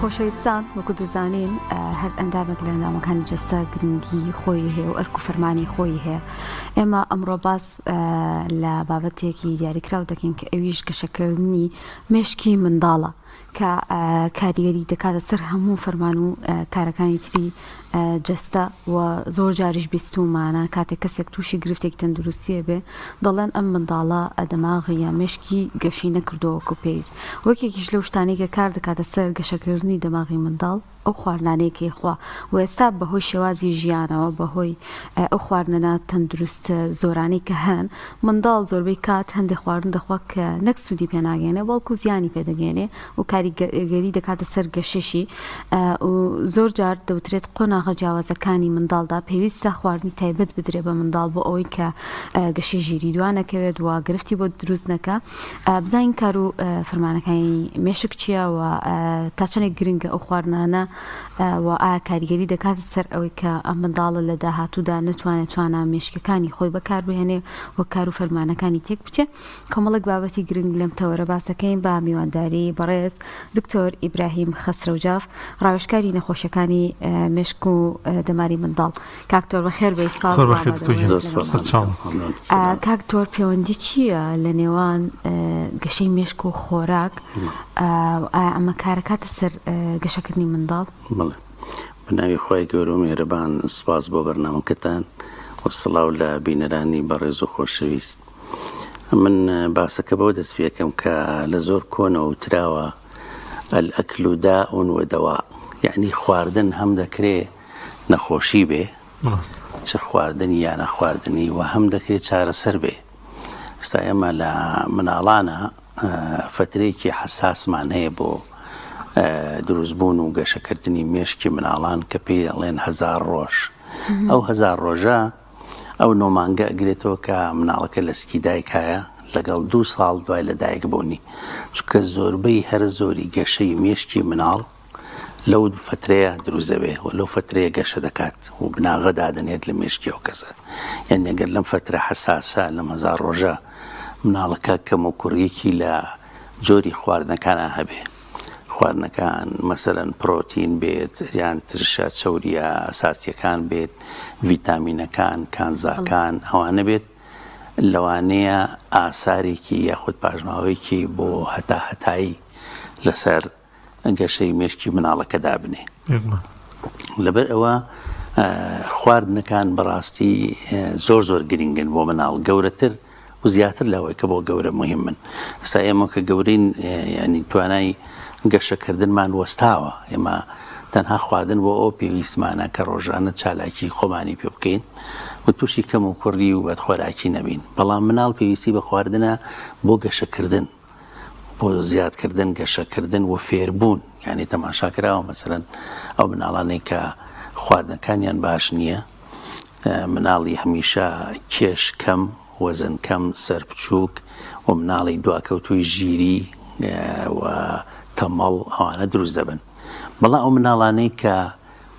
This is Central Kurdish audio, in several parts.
خۆشەویستان وەکو دەزانین هەر ئەندامێک لە ئەندامەکانی جەستە گرنگی خۆی هەیە و ئەرک و فەرمانی خۆی هەیە ئێمە ئەمڕۆ باس لە بابەتێکی دیاریکراو دەکەین کە ئەویش گەشەکردنی مێشکی منداڵە کە کاریگەری دەکاتە سەر هەموو فەرمان و کارەکانی تری جەستە و زۆر جاریش بیستوومانە کاتێک کەسێک تووشی گرفتێکی تەندروستیە بێ دەڵێن ئەم منداڵە دەماغی یا مێشکی گەشەی نەکردووە وەکو پێویست وەکێکیش لەو شتانەی کە کار دەکاتە سەر گەشەکردنی دەماغی منداڵ ئەو خواردنانەی کە ئەیخوا و ئێستا بەهۆی شێوازی ژیانەوە بەهۆی ئەو خواردنە نا تەندروستە زۆرانەی کە هەن منداڵ زۆربەی کات هەندێک خواردن دەخوا کە نەک سوودی پێ ناگەێنێ بەڵکو زیانی پێ دەگەێنێ و کاریگەری دەکاتە سەر گەشەشی و زۆر جار دەوترێت قۆناغە جیاوازەکانی منداڵدا پێویستە خواردنی تایبەت بدرێ بە منداڵ بۆ ئەوەی کە گەشەی ژیری دوا نەکەوێت و گرفتی بۆ دروست نەکا بزانین کار و فرمانەکانی مێشک چییە و تا چەندێک گرنگە ئەو خواردنانە و ئایا کاریگەری دەکاتە سەر ئەوەی کە ئەم منداڵە لە داهاتوودا نەتوانێت توانا مێشکەکانی خۆی بەکاربهێنێ و کار و فەرمانەکانی تێک بچێ کۆمەڵێک بابەتی گرنگ لەم تەوەرە باس دەکەین بە میوانداری بەڕێز دکتۆر ئیبراهیم خەسرەوجاف ڕاوێژکاری نەخۆشیەکانی مێشک و دەماری منداڵ. کاک تۆر بەخێر بێی سپاس زۆر بۆ بەخێر دکتۆر ئامادەبوونت گیان لەگەڵمان. سپاس سەرچاوم. کاک تۆر پەیوەندی چییە لە نێوان گەشەی مێشک و خۆراک ئایا ئەمە کارەکاتە سەر گەشەکردنی منداڵ؟ بەڵێ بە ناوی خوای گەورە و میهرەبان سپاس بۆ بەرنامەکەتان و سڵاو لە بینەرانی بەڕێز و خۆشەویست. من باسەکە بەوە دەست پێکەم کە لە زۆر کۆنەوە وتراوە الاکل داء و دواء یعنی خواردن هەم دەکرێ نەخۆشی بێ چ خواردنی یا نەخواردنی و هەم دەکرێت چارەسەر بێ ئێستا ئێمە لە مناڵانە فترەیەکی حەساسمان هەیە بۆ دروستبوون و گەشەکردنی مێشکی مناڵان کە پێی ئەڵێن هەزار ڕۆژ ئەو هەزار ڕۆژە ئەو نۆ مانگە ئەگرێتەوە کە مناڵەکە لە سکی دایکایە لەگەڵ دوو ساڵ دوای لە دایک بوونی چونکە زۆربەی هەرە زۆری گەشەی مێشکی مناڵ لەو فترەیە دروست دەبێ و لەو فترەیە گەشە دەکات و بناغە دادەنێت لە مێشکی ئەو کەسە یان ئەگەر لەم فترە حەساسە لەم هەزار ڕۆژە مناڵەکە کەم و کوڕیەکی لە جۆری خواردنەکانا هەبێ خواردنەکان مەسەلەن پرۆتین بێت یان ترشە چەوریە ئەساسیەکان بێت ڤیتامینەکان کانزاکان ئەوانە بێت لەوانەیە ئاسارێکی یاخود پاشماوەیەکی بۆ هەتا هەتایی لەسەر گەشەی مێشکی مناڵەکە دابنێ. لەبەر ئەوە خواردنەکان بەڕاستی زۆر زۆر گرنگن بۆ مناڵ گەورەتر و زیاتر لەوەی کە بۆ گەورە مهمن ئێستا ئێمە کە گەورین ینی توانای گەشەکردنمان وەستاوە ئێمە تەنها خواردن بۆ ئەو پێویستمانە کە ڕۆژانە چالاکی خۆمانی پێ بکەین و تووشی کەم و کوڕی و بەدخۆراکی نەبین بەڵام مناڵ پێویستی بە خواردنە بۆ گەشەکردن بۆ زیادکردن، گەشەکردن و فێربوون، یانی تەماشا کراوە مەسەلەن ئەو مناڵانەی کە خواردنەکانیان باش نییە، مناڵی هەمیشە کێش کەم، وەزن کەم، سەر بچووک و مناڵی دواکەوتووی ژیری و تەمەڵ ئەوانە دروست دەبن. بەڵام ئەو مناڵانەی کە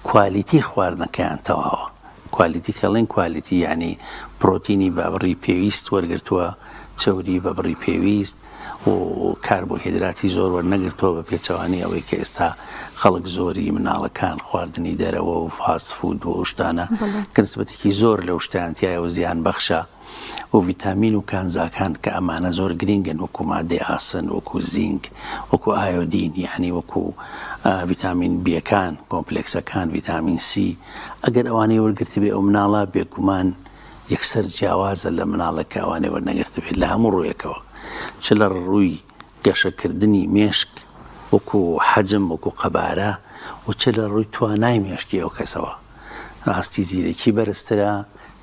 کوالیتی خواردنەکەیان تەواوە. کوالیتی کە ئەڵێین کوالیتی یانی پرۆتینی بە بڕی پێویست وەرگرتووە، چەوری بە بڕی پێویست و کاربۆهیدراتی زۆر وەرنەگرتووە بە پێچەوانەی ئەوەی کە ئێستا خەڵک زۆری مناڵەکان خواردنی دەرەوە و فاست فود و ئەو شتانە کە نسبەتێکی زۆر لەو شتیان تیایە و زیان بەخشە. و ڤیتامین و کانزاکان کە ئەمانە زۆر گرینگن وەکو مادەی ئاسن وەکو زینک وەکو ئایۆدین یەعنی وەکو ڤیتامین بیەکان کۆمپلێکسەکان ڤیتامین سی ئەگەر ئەوانەی وەرگرتبێ ئەو مناڵە بێگومان یەکسەر جیاوازە لە مناڵێک کە ئەوانەی وەرنەگرتبێت لە هەموو ڕوویەکەوە چ لە ڕووی گەشەکردنی مێشک وەکو حەجم وەکو قەبارە و چ لە ڕووی توانای مێشکی ئەو کەسەوە ئاستی زیرەکی بەرزترە،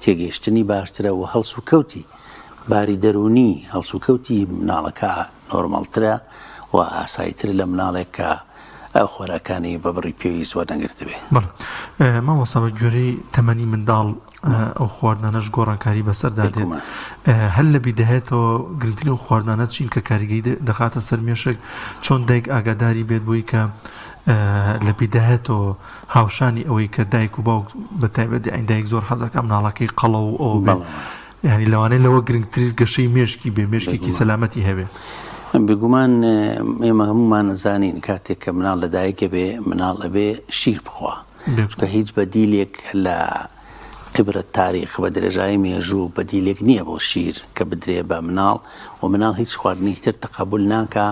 تێگەیشتنی باشترە و هەڵسوکەوتی باری دەروونی هەڵسوکەوتی مناڵەکە نۆرماڵترە و ئاساییترە لە مناڵێک کە خۆراکانی بە بڕی پێویست وەرنەگرتبێ. بەڵێ مامۆستا بە گوێرەی تەمەنی منداڵ ئەو خواردنانەش گۆڕانکاری بەسەردا دێت هەر لە بیدایەتەوە گرنگترین ئەو خواردنانە چین کە کاریگەری دەخاتە سەر مێشک چۆن دایک ئاگاداری بێت بۆی کە لە بیدایەتەوە هاوشانی ئەوەی کە دایک و باوک بە تایبەت یانی دایک زۆر حەزەکە مناڵەکەی قەڵەو و ئەوە بێ بەڵێ یانی لەوانەیە لەوە گرنگتر گەشەی مێشکی بێ مێشکێکی بێگومان سەلامەتی هەبێ. بێگومان ئێمە هەموومان ئەزانین کاتێک کە مناڵ لە دایک ئەبێ مناڵ ئەبێ شیر بخوا چونکە هیچ بەدیلێک لە عبرە تاریخ بە درێژایی مێژوو بەدیلێک نییە بۆ شیر کە بدرێ بە مناڵ و مناڵ هیچ خواردنێکی تر تەقەبول ناکا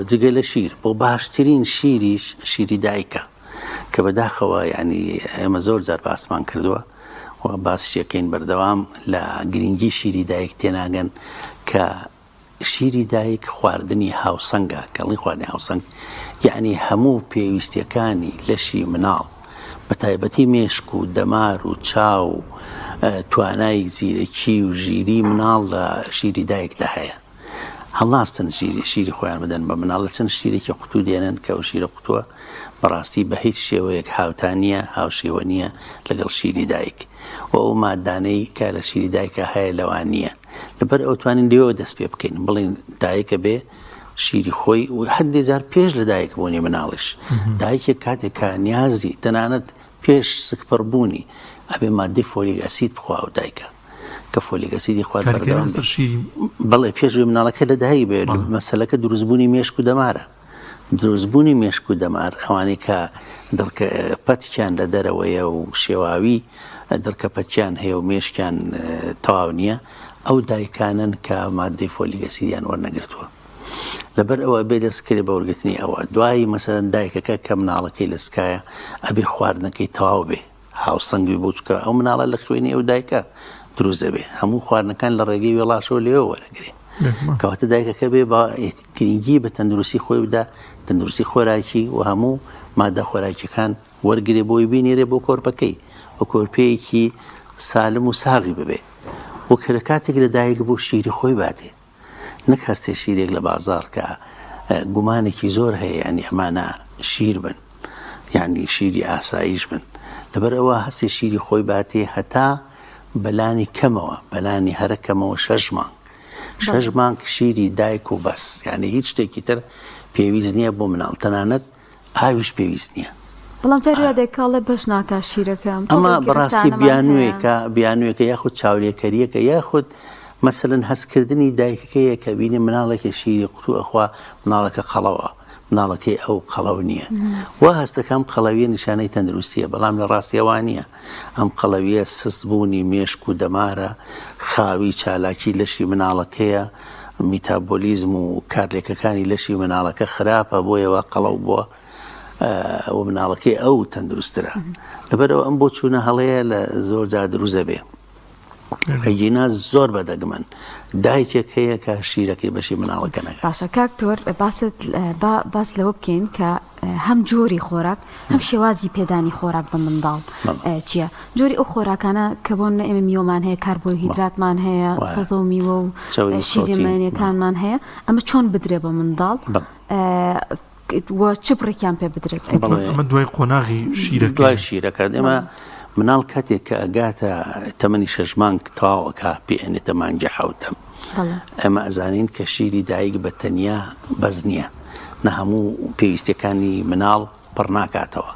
جگە لە شیر بۆ باشترین شیریش شیری دایکە کە بەداخەوە یعنی ئێمە زۆر جار باسمان کردووە و باسیشەکەین بەردەوام لە گرنگی شیری دایک تێناگەن کە شیری دایک خواردنی هاوسەنگە، کە ئەڵێین خواردنی هاوسەنگ یەعنی هەموو پێویستیەکانی لەشی مناڵ بە تایبەتی مێشک و دەمار و چاو و توانای زیرەکی و ژیری مناڵ لە شیری دایکدا هەیە. هەڵناستن شیری شیری خۆیان بدەن بە مناڵ لە چەند شیرێکی قوتوو دێنن کە ئەو شیرە قوتووە بەڕاستی بە هیچ شێوەیەک هاوتا نییە هاوشێوە نییە لەگەڵ شیری دایک و ئەو مادانەی کە لە شیری دایکا هەیە لەوان نییە. لەبەر ئەوە توانین لێوە دەست پێ بکەین بڵێین دایکە بێ شیری خۆی و هەندێک جار پێش لە دایک بوونی مناڵیش دایکێک کاتێک کە نیازی تەنانەت پێش سکپڕ بوونی ئەبێ مادەی folic acid بخوا و دایکە کە folic acid ی خوارد بەردەوام بەڵێ پێش مناڵەکە لە دایک بێت مەسەلەکە دروستبوونی مێشک و دەمارە دروستبوونی مێشک و دەمار، ئەوانەی کە دڕکە پەتکیان لە دەرەوەیە و شێواوی دڕکە پەتکیان هەیە و مێشکیان تەواو نییە، ئەو دایکانەن کە ماددەی folic acid یان وەرنەگرتووە. لەبەر ئەوە ئەبێ دەست کرێ بە وەرگرتنی ئەوە. دوایی مەسەلەن دایکەکە کە مناڵەکەی لە سکایە ئەبێ خواردنەکەی تەواو بێ. هاوسەنگ بی بۆ چونکە ئەو مناڵە لە خوێنی ئەو دایکە دروست دەبێ هەموو خواردنەکان لە ڕێگەی وێڵاشەوە لێوە وەرەگرێ کەواتە دایکەکە بێ بە گرنگی بە تەندروستی خۆی بدا تەندروستی خۆراکی و هەموو مادە خۆراکیەکان وەرگێ بۆی بینێرێ بۆ کۆرپەکەی و کۆرپەیەکی سالم و ساغی ببێ و کە لە کاتێک لە دایک بوو شیری خۆی باتێ نەک هەستێ شیرێک لە بازاڕ کە گومانێکی زۆر هەیە یانی ئەمانە شیر بن یانی شیری ئاساییش بن لەبەر ئەوە هەستێ شیری خۆی باتێ هەتا بەلانی کەمەوە بەلانی هەرە کەمەوە شەش مانگ شەش مانگ شیری دایک و بەس یعنی هیچ شتێکی تر پێویست نییە بۆ مناڵ تەنانەت ئاویش پێویست نییە. بەڵام جاری وا دایکە ئەڵێ بەش ناکا شیرەکەم. ئەمە بەڕاستی بیانووێکە بیانووێکە یاخود چاولێکەرییەکە یاخود مەسەلەن هەستکردنی دایکەکەیە کە بینی مناڵێکی شیری قوتوو ئەخوا مناڵەکە قەڵەوە مناڵەکەی ئەو قەڵەو نییە وا هەستەکە ئەم قەڵەویە نیشانەی تەندروستیە بەڵام لە ڕاستیە وا نییە ئەم قەڵەویە سست بوونی مێشک و دەمارە خاوی چالاکی لەشی مناڵەکەیە میتابۆلیزم و کارلێکەکانی لەشی مناڵەکە خراپە بۆیە وا قەڵەو بووە و مناڵەکەی ئەو تەندروستترە لەبەرەوە ئەم بۆچوونە هەڵەیە لە زۆر جار دروست دەبێ ئەگینا زۆر بە دەگمەن دایکێک هەیە کە شیرەکەی بەشی مناڵەکە نەکات. باشە کاک تۆر باست با باس لەوە بکەین کە هەم جۆری خۆراک هەم شێوازی پێدانی خۆراک بە منداڵ چییە؟ جۆری ئەو خۆراکانە کە بۆ نمونە ئێمە میوەمان هەیە کاربۆهیدراتمان هەیە سەوزە و میوە و شیرەمەنیەکانمان هەیە ئەمە چۆن بدرێ بە منداڵ و چ بڕێکیان پێ بدرێت ئەمە دوای قۆناغی شیرەکە دوای شیرەکە ئێمە مناڵ کاتێک کە ئەگاتە تەمەنی شەش مانگ تەواوەکە پێ ئەنێتە مانگی حەوتەم ئێمە ئەزانین کە شیری دایک بە تەنیا بەس نییە نە هەموو پێویستیەکانی مناڵ پڕ ناکاتەوە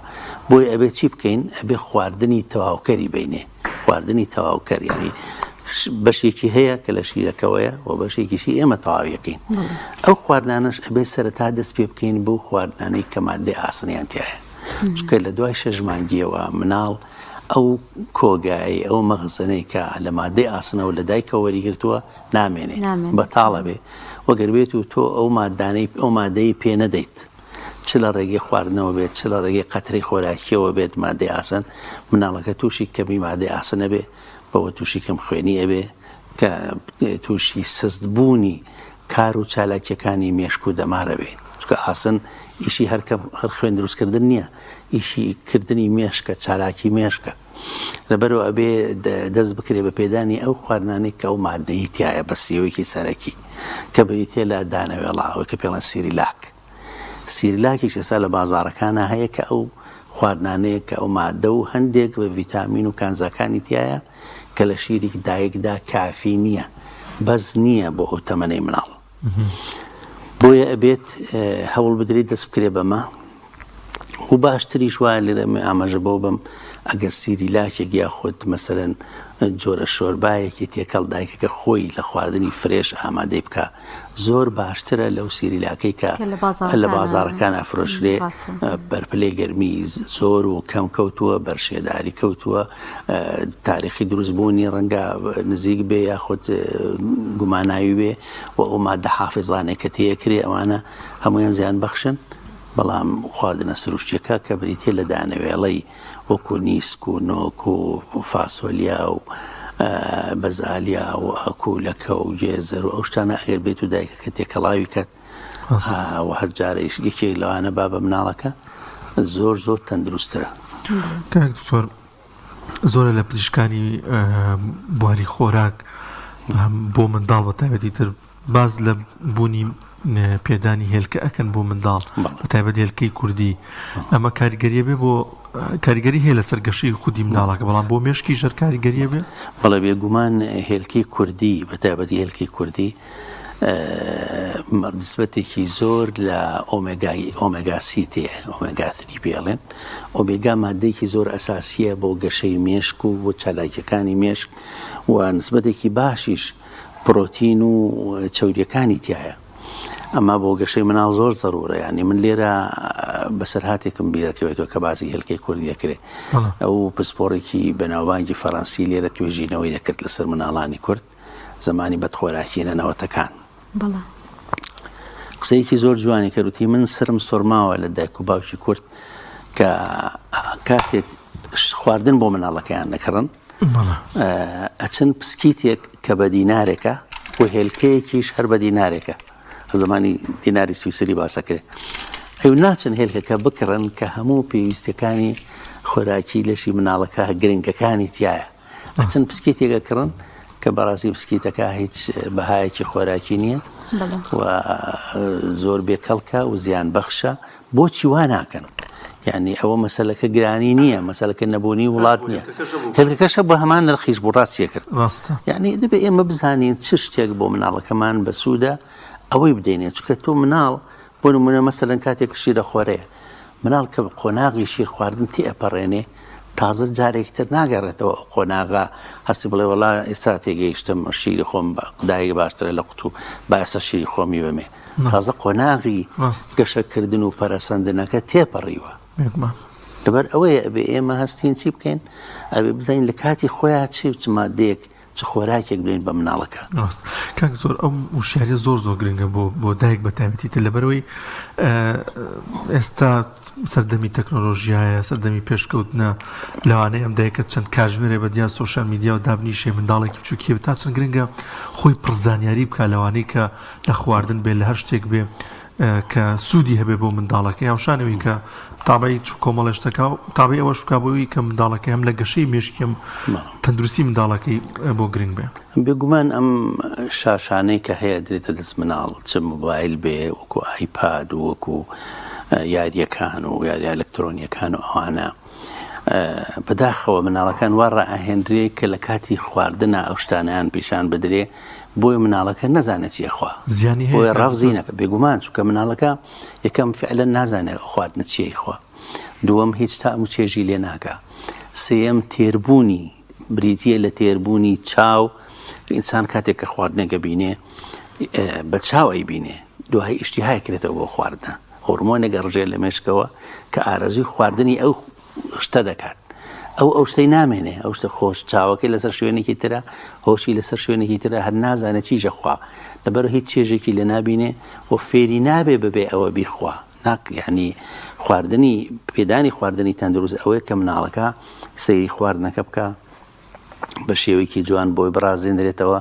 بۆیە ئەبێ چی بکەین ئەبێ خواردنی تەواوکەری بینێ خواردنی تەواوکەر یعنی بەشێکی هەیە کە لە شیرەکەوەیە و بەشێکیشی ئێمە تەواویەکەین ئەو خواردنانەش ئەبێ سەرەتا دەست پێ بکەین بۆ خواردنانەی کە مادەی ئاسنیان تایە چونکە لە دوای شەش مانگیەوە مناڵ ئەو کۆگایەی ئەو مەخزەنەی کە لە مادەی ئاسنەوە لە دایکەوە وەریگرتووە نامێنێ بەتاڵە بێ وەگەر بێت و تۆ ئەو مادانەی ئەو مادەی پێ نەدەیت چ لە ڕێگەی خواردنەوە بێت چ لە ڕێگەی قەترەی خۆراکیەوە بێت مادەی ئاسن مناڵەکە تووشی کەمی مادەی ئاسن ئەبێ بەوە تووشی کەم خوێنی ئەبێ کە تووشی سست بوونی کار و چالاکیەکانی مێشک و دەمار ئەبێ چونکە ئاسن ئیشی هەر کەم هەر خوێن دروستکردن نییە ئیشی کردنی مێشکە چالاکی مێشکە لەبەرەوە ئەبێ دەست بکرێ بە پێدانی ئەو خواردنانەی کە ئەو مادەی تایە بە سیەوەیەکی سەرەکی کە بریتە لە دانەوێڵا ئەوەی کە پێڵەن سیریلاک سیریلاکیش ئێستا لە بازاڕەکانا هەیە کە ئەو خواردنانەیە کە ئەو مادە و هەندێک بە ڤیتامین و کانزاکانی تایە کە لە شیری دایکدا کافی نییە بەس نییە بۆ ئەو تەمەنەی مناڵ بۆیە ئەبێت هەوڵ بدرێت دەست بکرێ بەمە. و باشتریش وایە لێرە من ئاماژە بەوە بەم ئەگەر سیریلاکێک یاخود مەسەلەن جۆرە شۆربایەکی تێکەڵ دایکەکە خۆی لە خواردنی fresh ئامادەی بکە زۆر باشترە لەو سیریلاکەی کە لە بازاڕەکان ئەفرۆشرێ بەرپلەی گەرمی زۆر و کەم کەوتووە بەر شێداری کەوتووە تاریخی دروستبوونی ڕەنگە نزیک بێ یاخود گوماناوی بێ و ئەو مادە حافزانێک کە تێکرێ ئەوانە هەمویان زیان بەخشن بەڵام خواردنە سروشتیەکە کە بریتیە لە دانەوێڵەی وەکو نیسک و نۆک و فاسۆلیا و بەزالیا و ئاکولەکە و گێزەر و ئەو شتانە ئەگەر بێت و دایکەکە تێکەڵاوی کات و هەر جارەیش یەکێک لەوانە با بە مناڵەکە زۆر زۆر تەندروستترە. کاک دکتۆر زۆرە لە پزیشکانی بواری خۆراک بۆ منداڵ بە تایبەتی تر باس لە بوونی پێدانی هێلکە ئەکەن بۆ منداڵ بە تایبەت هێلکەی کوردی ئەمە کاریگەریە بێ بۆ کاریگەری هەیە لەسەر گەشەی خودی مناڵەکە بەڵام بۆ مێشکی ژەر کاریگەریە بێ؟ بەڵێ بێگومان هێلکەی کوردی بە تایبەتی هێلکەی کوردی نسبەتێکی زۆر لە ئۆمێگای ئۆمێگا سی تێ ئۆمێگا three پێڵێن ئۆمێگا مادەیەکی زۆر ئەساسیە بۆ گەشەی مێشک و بۆ چالاکیەکانی مێشک و نسبەتێکی باشیش پرۆتین و چەوریەکانی تایە ئەمە بۆ گەشەی مناڵ زۆر زەرورە یانی من لێرە بەسەرهاتێکم بیرەکەوێتەوە کە باسی هێلکەی کوردی دەکرێت ئەو پسپۆڕێکی بەناوبانگی فەڕەنسی لێرە توێژینەوەی دەکرد لەسەر مناڵانی کورد زمانی بەدخۆراکی لە نەوەتەکان قسەیەکی زۆر جوانی کردوتی من سرم سۆرماوە لە دایک و باوکی کورد کە کاتێک خواردن بۆ مناڵەکەیان دەکڕن ئەچن پسکیتێک کە بە دینارێکە و هێلکەیەکیش هەر بە دینارێکە زمانی دیناری سویسری باسەکرێ ئەو ناچن هێلکەکە بکڕن کە هەموو پێویستەکانی خۆراکی لەشی مناڵەکە گرنگەکانی تایە ئەچن پسکیتێک ئەکڕن کە بەڕاستی پسکیتەکە هیچ بەهایەکی خۆراکی نییە و زۆر بێکەڵکە و زیان بەخشە بۆچی وا ناکەن یعنی ئەوە مەسلەکە گرانی نییە مەسلەکە نەبوونی وڵات نییە هێلکەکەشە بە هەمان نرخیش بوو ڕاستیە کرد ڕاستە یعنی دەبێ ئێمە بزانین چ شتێک بۆ مناڵەکەمان بەسوودە ئەوەی بدەینێ چونکە تۆ مناڵ بۆ نمونە مەسەلەن کاتێک شیرەخۆرەیە مناڵ کە قۆناغی شیر خواردن تێئەپەڕێنێ تازە جارێکی تر ناگەڕێتەوە ئەو قۆناغە هەستی بڵێ وەڵا ئێستا تێگەیشتم شیری خۆم دایک باشترە لە قوتوو با ئێستا شیری خۆمی بەمێ تازە قۆناغی گەشەکردن و پەرەسەندنەکە تێپەڕیوە لەبەر ئەوەیە ئەبێ ئێمە هەستین چی بکەین ئەبێ بزانین لە کاتی خۆیان چی چ مادەیەک چ خۆراکێک بدەین بە مناڵەکە. ڕاست کاک زۆر ئەو وشیاریە زۆر زۆر گرنگە بۆ بۆ دایک بە تایبەتی تر لەبەرەوەی ئێستا سەردەمی تەکنۆلۆژیایە سەردەمی پێشکەوتنە لەوانەیە ئەم دایکە چەند کاژمێرێ بە دیار سۆشیال میدیا و دابنیشێ منداڵێکی بچووکی تا چەند گرنگە خۆی پڕزانیاری بکە لەوانەی کە لە خواردن بێ لە هەر شتێک بێ کە سوودی هەبێ بۆ منداڵەکەی هاوشانەوەی کە تابعی چ کۆمەڵێ شتەکە و تابعی ئەوەش بکا بۆ ئەوەی کە منداڵەکەی هەم لە گەشەی مێشکی هەم تەندروستی منداڵەکەی بۆ گرنگ بێ. بێگومان ئەم شاشانەی کە هەیە درێتە دەست مناڵ چ مۆبایل بێ وەکو ئایپاد و وەکو یاریەکان و یاریە ئەلکترۆنیەکان و ئەوانە بەداخەوە مناڵەکان وا ڕائەهێنرێ کە لە کاتی خواردنا ئەو شتانەیان پیشان بدرێ بۆیە مناڵەکە نەزانێت چی ئەخوا زیانی هەیە بۆیە ڕەفزی نەکە بێگومان چونکە مناڵەکە یەکەم فعلەن نازانێت ئەو خواردنە چیە ئەیخوا دووەم هیچ تام و چێژی لێ ناکا سێیەم تێربوونی بریتییە لە تێربوونی چاو ئینسان کاتێک کە خواردنێک ئەبینێ بە چاو ئەیبینێ دوای ئیشتیهای کرێتەوە بۆ خواردنە هۆرمۆنێک ئەڕژێ لە مێشکەوە کە ئارەزووی خواردنی ئەو شتە دەکات ئەو ئەو شتەی نامێنێ ئەو شتە خۆش چاوەکەی لەسەر شوێنێکی ترە هۆشی لەسەر شوێنێکی ترە هەر نازانێت چی ژەخوا لەبەر هیچ چێژێکی لە نابینێ و فێری نابێ ببێ ئەوە بیخوا ناک یعنی خواردنی پێدانی خواردنی تەندروست ئەوەیە کە مناڵەکە سەیری خواردنەکە بکە بە شێوەیەکی جوان بۆی بڕازێنرێتەوە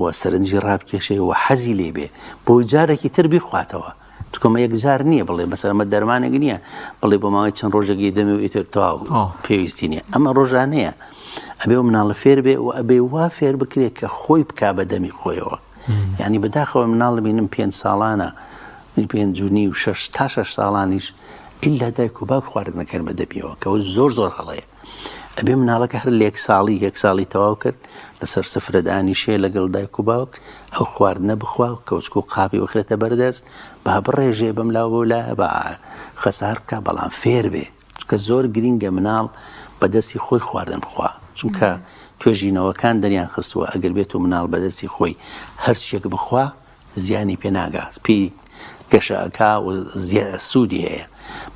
و سەرنجی ڕابکێشێ و حەزی لێ بێ بۆی جارێکی تر بیخواتەوە چونکە ئەمە یەکجار نییە بڵێ مەسەلەن ئەمە دەرمانێک نییە بڵێ بۆ ماوەی چەند ڕۆژێکی دەمێ و ئیتر تەواو پێویستی نییە ئەمە ڕۆژانەیە ئەبێ و مناڵە فێر بێ و ئەبێ وا فێر بکرێت کە خۆی بک بە دەمی خۆیەوە یعنی بەداخەوە مناڵ بینم پێنج ساڵانە پێنج و نیو شەش تا شەش ساڵانیش ئللا دایک و باوک خواردنەکەن بە دەمیەوە کەەوە زۆر زۆر هەڵەیە. ئەبێ مناڵەکە هەر لە یەک ساڵی یەک ساڵی تەواو کرد لەسەر سفرە دانیشێ لەگەڵ دایک و باوک ئەو خواردنە بخوا کەوچک و قاپی بخرێتە بەردەست با بڕێژێ بەم لاو بەو لایە با خەسار بکا بەڵام فێر بێ چونکە زۆر گرینگە مناڵ بەدەستی خۆی خواردن بخوا چونکە توێژینەوەکان دەریان خستووە ئەگەر بێت و مناڵ بەدەستی خۆی هەرچیەک بخوا زیانی پێ ناگا پێی گەشە ئەکا و سوودی هەیە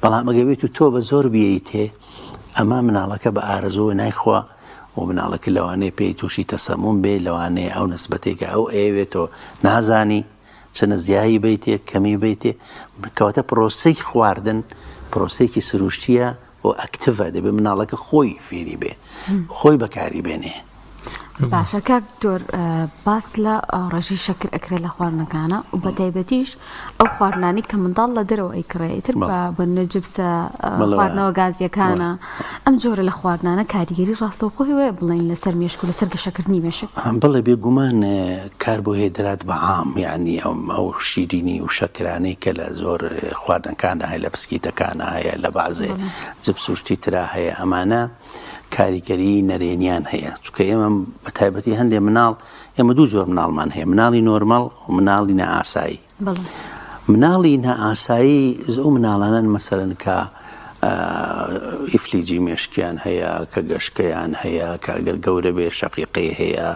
بەڵام ئەگەر بێت و تۆ بە زۆر بیەیتێ ئەمە مناڵەکە بە ئارەزووە نایخوا و مناڵەکە لەوانەیە پێی تووشی تەسەموم بێ لەوانەیە ئەو نسبەتێک کە ئەو ئەیەوێتەوە نازانی چەنە زیایی بیتێ کەمی بیتێ کەواتە پرۆسەی خواردن پرۆسەیەکی سروشتیە و ئەکتڤە دەبێ مناڵەکە خۆی فێری بێ خۆی بەکاری بێنێ. باشە کاک دکتۆر باس لە ڕێژەی شەکر ئەکرێت لە خواردنەکانە و بە تایبەتیش ئەو خواردنانی کە منداڵ لە دەرەوە ئەیکڕێ ئیتر بە نە جبسە خواردنەوە گازیەکانە ئەم جۆرە لە خواردنانە کاریگەری ڕاستەوخۆی وایە بڵێین لەسەر مێشک و لەسەر گەشەکردنی مێشک؟ بەڵێ بێگومان کاربۆهێدرات بە عام یانی ئەو شیرینی و شەکرانەی کە لە زۆر خواردنەکاندا هەیە لە پسکیتەکانە هەیە لە بەعزێ جپس و شتی ترا هەیە ئەمانە کاریگەری نەرێنیان هەیە چونکە ئێمە بە تایبەتی هەندێ مناڵ ئێمە دوو جۆر مناڵمان هەیە مناڵی نۆرمەڵ و مناڵی نائاسایی مناڵی نائاسایی ئەو مناڵانەن مەسەلەن کە ئیفلیجی مێشکیان هەیە کە گەشکەیان هەیە کە ئەگەر گەورە بێ شەقیقەی هەیە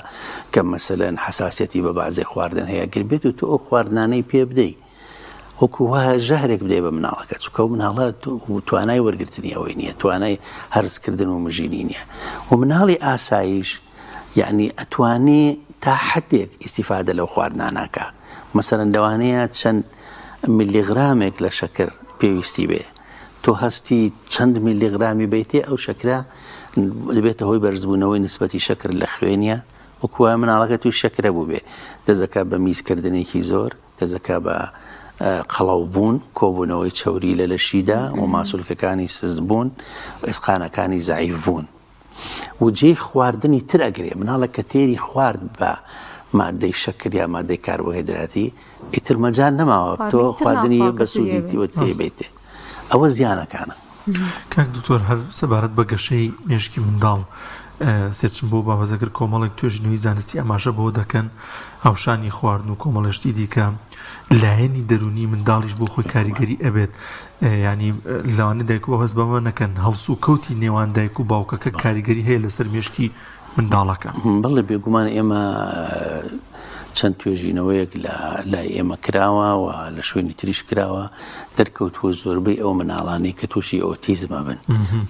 کە مەسەلەن حساسەتی بە بازێ خواردن هەیە گەر بێت و تۆ ئەو خواردنانەی پێ بدەی وەکو وایە ژەهرێک بدەی بە مناڵەکە چونکە ئەو مناڵە توانای وەرگرتنی ئەوەی نییە توانای هەرسکردن و مژینی نییە و مناڵی ئاساییش یەعنی ئەتوانێ تا حەدێک ئیستیفادە لەو خواردنانە کا مەسەلەن لەوانەیە چەند میلیغرامێک لە شەکر پێویستی بێ تۆ هەستی چەند میلیغرامی بیتێ ئەو شەکرە دەبێتە هۆی بەرزبوونەوەی نسبەتی شەکر لە خوێنیە وەکو وایە مناڵەکە تووش شەکرە بووبێ دەزەکە بە میزکردنێکی زۆر دەزەکە بە قەڵەو بوون کۆبوونەوەی چەوری لە لەشیدا و ماسولکەکانی سست بوون ئێسقانەکانی زەعیف بوون. و جێی خواردنی تر ئەگرێ، مناڵێک کە تێری خوارد بە مادەی شەکر یا مادەی کاربۆهێدراتی ئیتر مەجال نەماوە تۆ خواردنی بە سوودی تێ بێتێ ئەوە زیانەکانە. کاک دکتۆر هەر سەبارەت بە گەشەی مێشکی منداڵ سێرچم بۆ بابەتە کرد کۆمەڵێک توێژینەوەی زانستی ئاماژە بەوە دەکەن هاوشانی خواردن و کۆمەڵێ شتی دیکە لایەنی دەروونی منداڵیش بۆ خۆی کاریگەری ئەبێت یانی لەوانەیە دایک و باوک هەست بەمە نەکەن هەڵسوکەوتی نێوان دایک و باوکەکە کاریگەری هەیە لەسەر مێشکی منداڵەکە. بەڵێ بێگومان ئێمە چەند توێژینەوەیەک لە لای ئێمە کراوە و لە شوێنی تریش کراوە دەرکەوتووە زۆربەی ئەو مناڵانەی کە تووشی ئۆتیزم ئەبن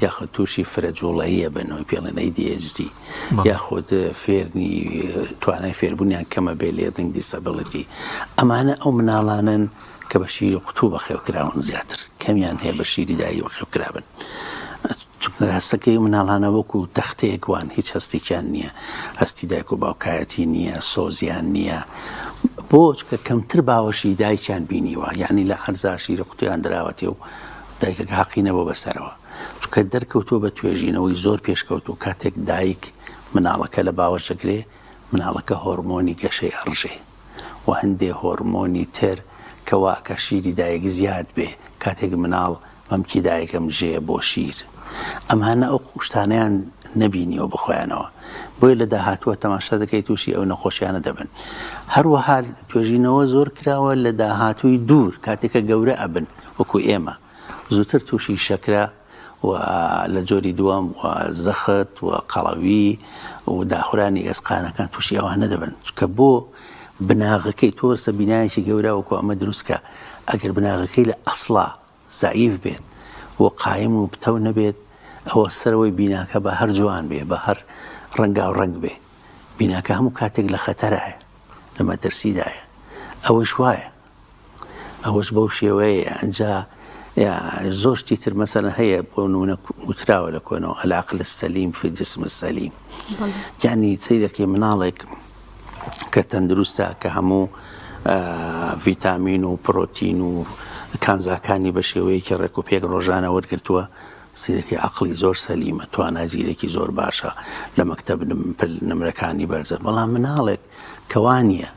یاخود تووشی فرە جوڵەیی ئەبن ئەوەی پێڵێن ADHD یاخود فێرنی توانای فێربوونیان کەمە بێ learning disability ئەمانە ئەو مناڵانەن کە بە شیری قوتوو بەخێو کراون زیاتر کەمیان هەیە بە شیری دایک بەخێو کرابن چونکە هەستەکەی مناڵانە وەکو تەختەیەک وان هیچ هەستێکیان نییە هەستی دایک و باوکایەتی نییە سۆزیان نییە بۆ چکە کەمتر باوەشی دایکیان بینیوە یعنی لە عەرزا شیری قوتویان دراوەتێ و دایکەکە حەقی نەبوو بەسەرەوە چونکە دەرکەوتووە بە توێژینەوەی زۆر پێشکەوتوو کاتێک دایک مناڵەکە لە باوەش دەگرێ مناڵەکە هۆرمۆنی گەشەی ئەڕژێ و هەندێ هۆرمۆنی تر کە وا ئەکا شیری دایک زیاد بێ کاتێک مناڵ مەمکی دایک ئەمژێ بۆ شیر ئەمانە ئەو شتانەیان نەبینیوە بەخۆیانەوە بۆیە لە داهاتووە تەماشا دەکەی تووشی ئەو نەخۆشیانە دەبن هەروەها توێژینەوە زۆر کراوە لە داهاتووی دوور کاتێک کە گەورە ئەبن وەکو ئێمە زووتر تووشی شەکرە و لە جۆری دووەم و زەخت و قەڵەوی و داخورانی ئێسقانەکان تووشی ئەوانە دەبن چونکە بۆ بناغەکەی تۆ سە بینایەکی گەورە وەکو ئەمە دروستکە ئەگەر بناغەکەی لە ئەسڵا زەعیف بێت و قایم و پتەو نەبێت ئەوە سەرەوەی بیناکە بە هەر جوان بێ بە هەر ڕەنگاو ڕەنگ بێ بیناکە هەموو کاتێک لە خەتەرایە لە مەترسیدایە ئەوەش وایە ئەوەش بەو شێوەیە ئەجا زۆر شتی تر مەسەلەن هەیە بۆ نمونە وتراوە لە کۆنەوە العقل السلیم فی الجسم السلیم یعنی سەیرەکەی مناڵێک کە تەندروستە کە هەموو ڤیتامین و پرۆتین و کانزاکانی بە شێوەیەکی ڕێک و پێک ڕۆژانە وەرگرتووە سیرەکەی عقلی زۆر سەلیمە توانای زیرەکی زۆر باشە لە مەکتەب نمرەکانی بەرزە بەڵام مناڵێک کەوانە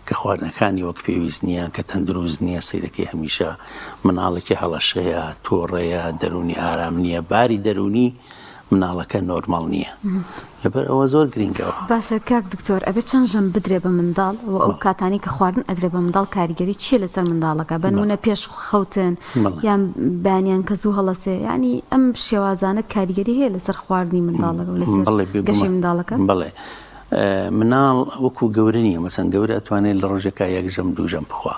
کە خواردنەکانی وەک پێویست نییە، کە تەندروست نییە، سەیرەکەی هەمیشە مناڵێکی هەڵەشەیە، توڕەیە، دەروونی ئارام نییە، باری دەروونی مناڵەکە نۆرماڵ نییە لەبەر ئەوە زۆر گرینگەوە. باشە کاک دکتۆر ئەبێ چەند ژەم بدرێ بە منداڵ وە ئەو کاتانەی کە خواردن ئەدرێ بە منداڵ کاریگەری چیە لەسەر منداڵەکە بەنمونە پێش خەوتن یان بەیانیان کە زوو هەڵەسێ یانی ئەم شێوازانە کاریگەری هەیە لەسەر خواردنی منداڵەکە و لەسەر گەشەی منداڵەکە؟ بەڵێ مناڵ وەکو گەورە نییە مەسەن گەورە ئەتوانێت لە ڕۆژێکا یەک ژەم دوو ژەم بخوا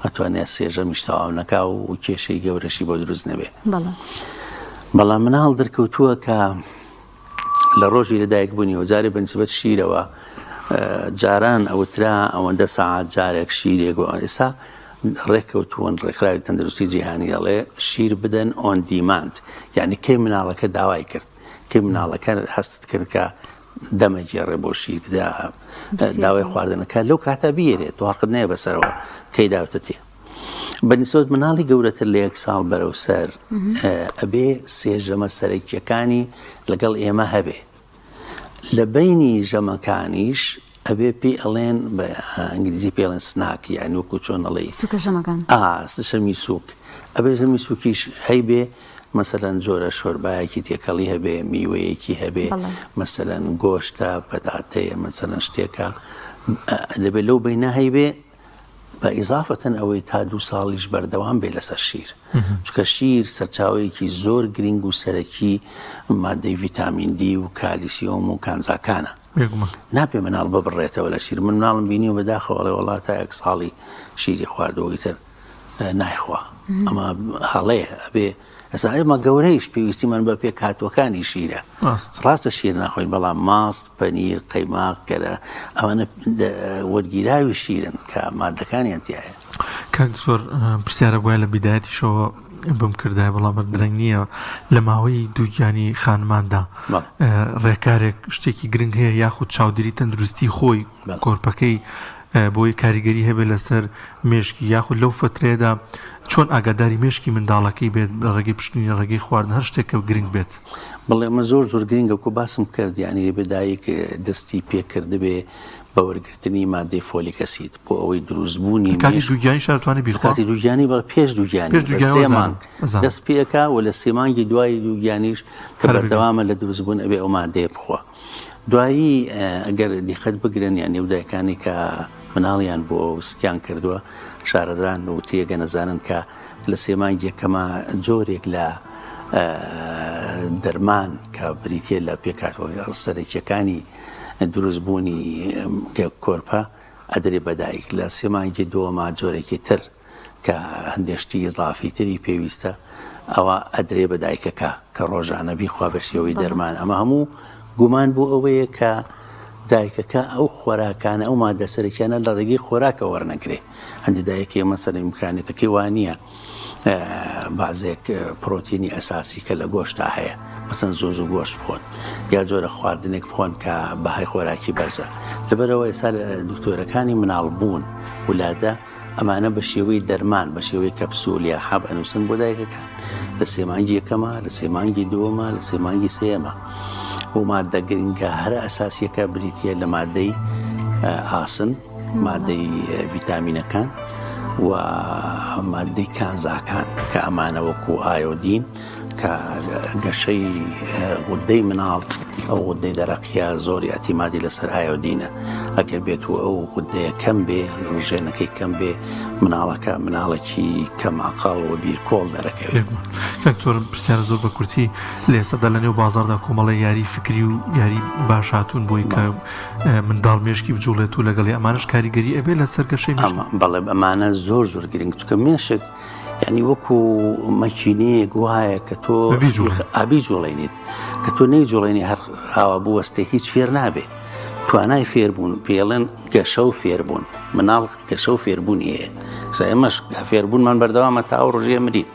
ئەتوانێت سێ ژەمیش تەواو نەکا و کێشەی گەورەشی بۆ دروست نەبێ بەڵام مناڵ دەرکەوتووە کە لە ڕۆژی لەدایک بوونیەوە جارێ بە نسبەت شیرەوە جاران ئەوترا ئەوەندە سەعات جارێک شیرێک و ئێستا ڕێککەوتوون ڕێکخراوی تەندروستی جیهانی ئەڵێ شیر بدەن on demand یعنی کەی مناڵەکە داوای کرد کەی مناڵەکە هەستت کرد کە دەمەگێڕێ بۆ شیر داوای خواردنەکە لەو کاتە بیێرێت واقت نەیە بەسەرەوە کەی داوتە تێ بە نیسبەت مناڵی گەورەتر لە یەک ساڵ بەرەو سەر ئەبێ سێ ژەمە سەرەکیەکانی لەگەڵ ئێمە هەبێ لە بەینی ژەمەکانیش ئەبێ پێی ئەڵێن بە ئینگلیزی پێڵێن snack یانی وەکو چۆن ئەڵێی سوکە ژەمەکان ئا ژەمی سوک ئەبێ ژەمی سوکیش هەیبێ مەسەلەن جۆرە شۆربایەکی تێکەڵی هەبێ میوەیەکی هەبێ مەسەلەن گۆشتە پەتاتەیە مەسەلەن شتێکە دەبێ لەو بینە هەیبێ بە ئیزافەتەن ئەوەی تا دوو ساڵیش بەردەوام بێ لەسەر شیر چونکە شیر سەرچاوەیەکی زۆر گرنگ و سەرەکی مادەی ڤیتامین دی و کالیسیۆم و کانزاکانە نابێ مناڵ ببڕێتەوە لە شیر من مناڵم بینی و بەداخەوە ئەڵێ وەڵا تا یەک ساڵی شیری خواردەوە ئیتر نایخوا ئەمە هەڵەیە ئەبێ ئەسا ئێمە گەورەیش پێویستیمان بە پێکهاتووەکانی شیرە. ڕاستە شیر ناخۆین بەڵام ماست، پەنیر، قەیماغ، کەرە ئەوانە وەرگیراوی شیرن کە مادەکانیان تیایە. کاک دکتۆر پرسیارە بوایە لە بیدایەتیشەوە بمکردایە بەڵام هەر درەنگ نییە لە ماوەی دووگیانی خانماندا ڕێکارێک شتێکی گرنگ هەیە یاخود چاودێری تەندروستی خۆی کۆرپەکەی بۆی کاریگەری هەبێت لەسەر مێشکی یاخود لەو فەترەیەدا چۆن ئاگاداری مێشکی منداڵەکەی بێت لە ڕێگەی پشکنین لە ڕێگەی خواردن هەر شتێک کە گرنگ بێت. بەڵێ ئەمە زۆر زۆر گرنگە وەکو باسم کرد یانی دەبێت دایک دەستی پێ کردبێ بە وەرگرتنی مادەی folic acid بۆ ئەوەی دروستبوونی کاتی دووگیانی شار توانێت بیخوا کاتی دووگیانی بەڵێ پێش دووگیانی پێش دووگیانی سێ مانگ دەست پێ ئەکا و لە سێ مانگی دوای دووگیانیش کە بەردەوامە لە دروستبوون ئەبێ ئەو مادەیە بخوا. دوایی ئەگەر دیقەت بگرن یانی ئەو دایکانی کە مناڵیان بووە و سکیان کردووە شارەزان و تێگەنەزانن کە لە سێ مانگی یەکەما جۆرێک لە دەرمان کە بریتە لە پێکهاتوە سەرەکیەکانی دروستبوونی کۆرپە ئەدرێ بە دایک لە سێ مانگی دووەما جۆرێکی تر کە هەندێ شتی ئیزافی تری پێویستە ئەوە ئەدرێ بە دایکەکە کە ڕۆژانە بیخوا بە شێوەی دەرمان ئەمە هەموو گومان بۆ ئەوەیە کە دایکەکە ئەو خۆراکانە ئەو مادە سەرەکیانە لە ڕێگەی خۆراکە وەرنەگرێ هەندێک دایکی مەسەلەن ئیمکانیەتەکەی وانە بازێک پرۆتینی ئەساسی کە لە گۆشتا هەیە مەسەن زۆ زوو گۆشت بخۆن یا جۆرە خواردنێک بخۆن کە بەهای خۆراکی بەرزە لەبەرەوە ئێستا دکتۆرەکانی مناڵ بوون ولادە ئەمانە بە شێوەی دەرمان بە شێوەی کەپسول یا حەب ئەنووسن بۆ دایکەکان لە سێ مانگی یەکەما لە سێ مانگی دووەما لە سێ مانگی سێیەما و مادە گرنگە هەرە ئەساسیەکە بریتە لە مادەی ئاسن مادەی ڤیتامینەکان و مادەی کانزاکان کە ئەمانە وەکو ئایۆدین کە گەشەی غودەی مناڵ ئەو غودەی دەرەقیە زۆر ئیعتیمادی لەسەر ئایۆدینە ئەگەر بێت و ئەو غودەیە کەم بێ ڕژێنەکەی کەم بێ مناڵەکە مناڵێکی کەم عەقڵ و بیرکۆڵ دەرەکەوێت. کاک دکتۆر پرسیارە زۆر بە کورتی لە ئێستادا لە نێو بازاڕدا کۆمەڵێ یاری فکری و یاری باش هاتوون بۆی کە منداڵ مێشکی بجوڵێت و لەگەڵی ئەمانەش کاریگەری ئەبێ لەسەر گەشەی مێشک؟ بەڵێ ئەمانە زۆر زۆر گرنگ چونکە مێشک یعنی وەکو مەکینەیەک وایە کە تۆ ئابی جوڵێنیت کە تۆ نەیجوڵێنی هەر ئاوا بوەستێ هیچ فێر نابێ توانای فێربوون پێڵێن گەشە و فێربوون مناڵ گەشە و فێربوونی هەیە ئێستا ئێمەش فێربوونمان بەردەوامە تا ئەو ڕۆژەیە مرین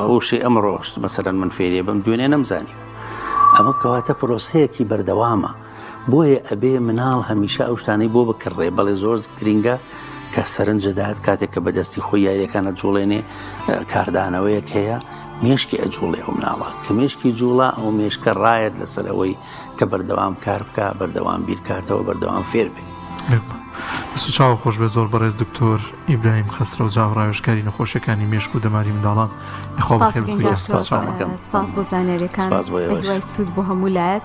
ئەوشی ئەمڕۆ مەسەلەن من فێریە بم دوێنێ نەمزانی ئەمە کەواتە پرۆسەیەکی بەردەوامە بۆیە ئەبێ مناڵ هەمیشە ئەو شتانەی بۆ بکڕێ، بەڵێ زۆر گرینگە کە سەرنج دەدات کاتێک کە بەدەستی خۆی یاریەکان ئەجوڵێنێ کاردانەوەیەک هەیە مێشکی ئەجوڵێ ئەو مناڵە کە مێشکی جوڵا ئەو مێشکە ڕایەت لەسەر ئەوەی کە بەردەوام کار بکە بەردەوام بیرکاتەوە بەردەوام فێر بێ. دەست و چاوە خۆش بێت زۆر بەڕێز دکتۆر ئیبراهیم خەسرەو جاف ڕاوێژکاری نەخۆشیەکانی مێشک و دەماری منداڵان یخوا سپاس بەخێر دەکەین بخویە دکتۆر سپاس. سپاس بۆ زانیاریەکان سپاس بۆ بە ئێوەش. هیوای سوود بۆ هەموو لایەک.